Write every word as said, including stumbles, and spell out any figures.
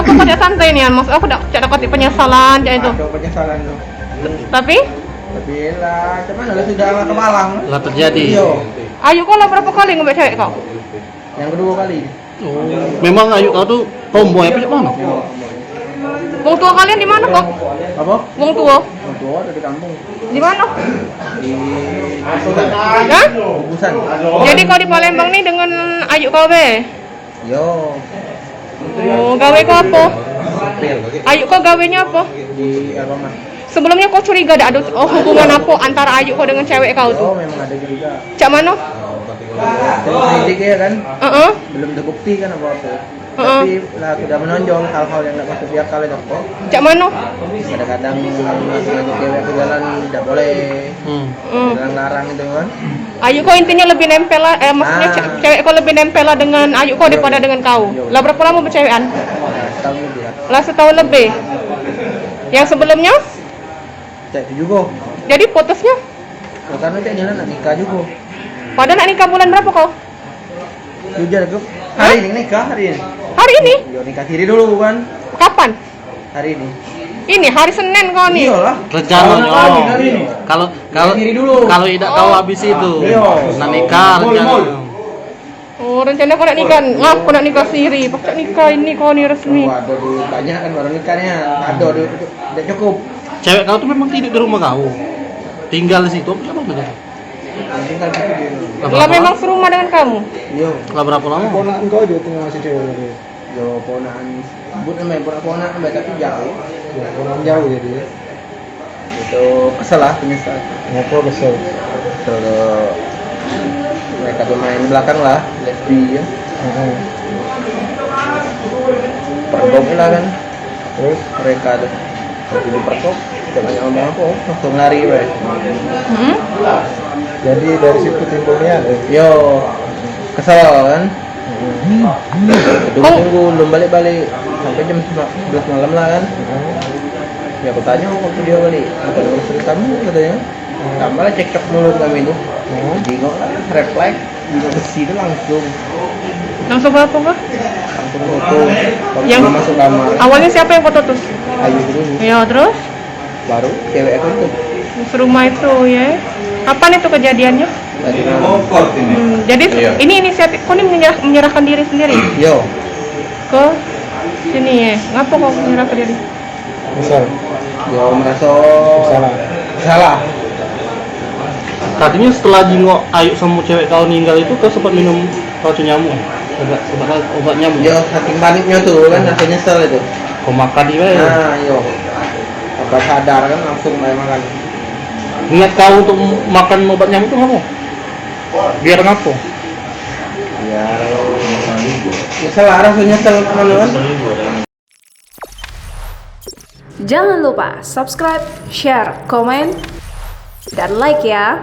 Aku cak santai nian, maksud aku dak, cak dak katik penyesalan cak itu. Ada penyesalan tu. Tapi? Tapi lah, cuman lah sudah kepalang. Lah terjadi. Iyo. Ayuk kau lah berapa kali ngambek cewek kau? Yang kedua kali. Oh. Memang ayuk kau tu tomboy apa cak mano? Wong tua kalian di mana, kok? Apa? Wong tua? Wong tua ada di kampung. Di mana? Di Kubusan. Hah? Kubusan. Jadi kau di Palembang ni dengan ayuk kau be? Yo. Oh, gawe kau apa? Sipil. Ayuk kau gawenyo apa? Di Alfamart. Sebelumnya kau curiga dak ada, oh, hubungan apa antara ayuk kau dengan cewek kau tu? Oh, memang ada curiga. Cak mano? Terus sidik ya kan? Heeh. Belum terbukti kan apa-apa. Heeh. Tapi lah sudah menonjol hal-hal yang dak masuk di akal itu. Cak mano? Kadang-kadang ngaku-ngaku cewek ke jalan dak boleh. Hmm. Hmm. Kadang larang itu kan. Ayuk kau intinya lebih nempel lah, eh, maksudnya Ah. ce-, cewek kau lebih nempel lah dengan ayuk kau Yo, daripada yo. dengan kau. Yo. Lah berapa lama bercewekan? Nah, setahun lebih lah. Lah setahun lebih. Yang sebelumnya? Cak itu juga. Jadi putusnya? Ya, karena cak jalan nak nikah juga. Padahal nak nikah bulan berapa kau? Jujur aku. Hah? Hari ini nikah hari ini. Hari ini? Yo nikah siri dulu kan. Kapan? Hari ini. Ini hari Senin kau ni. Iyalah. Rencana Tahun kau. Hari ini. Kalau kalau Nikah siri dulu. kalau idak tahu habis itu. Iya. Nak nikah Mul, rencana. mul. Oh, rencana kau nak nikah. Ngaku nak nikah siri. Pacak nikah ini kau ni resmi. Kalau ada duit banyak kan baru nikahnya. Ada duit dak cukup. Cewek kau tu memang tidur di rumah kau. Tinggal di situ apa cak mano? Tinggal di situ dia. Lah memang serumah dengan kamu? Iya. Lah berapa lama? Ponakan kau juga tinggal masih cewek tadi. Yo ponakan, sebut namanya ponak-ponak namanya tapi jauh. Ya, ponakan jauh jadi. Itu kesel lah, menyesal. Ngapa kesel? Kesel mereka tuh main belakang lah, lesbi ya. Heeh. Pergok lah kan. Terus? Mereka tuh. Waktu dipergok, tidak banyak ngomong apa, langsung lari bae. Hmm? Jadi dari situ timbulnya ada. Yo, kesel kan. Hmm. Tunggu, tunggu, belum balik-balik sampai jam sebelas malam lah kan. Hmm. Ya aku tanya waktu dia balik, apa ada urusan kamu katanya. Hmm. Tambah lah cekcok mulut kami tuh. Hmm. Jengok lah, refleks, jengok besi tuh langsung. Langsung ke apa kah? Langsung foto. Waktu Yang belum masuk kamar. Awalnya siapa yang foto tuh? Ayu dulu. Ya, terus? Baru cewek aku tuh. Serumah itu ya. Kapan itu kejadiannya? Tadi malam. Hmm, jadi Iya. ini inisiatif kau ni menyerah, menyerahkan diri sendiri? Yo. Ke sini ya. Ngapa kau menyerahkan diri? Misal. Yo merasa Salah. salah. Katanya setelah jingok Ayuk sama cewek kau ninggal itu, kau sempat minum racun nyamuk, eh? Obat, obat, obat nyamuk. Yo saking paniknya tuh kan, aku nyesel itu. Kau makan dia. Nah, yo. Apa sadar kan langsung main makan. Niat kau untuk makan obat nyamuk itu ngapa? Biar ngapa? Ya, nyesel lah, rasa nyesel kan. Jangan lupa subscribe, share, komen, dan like ya.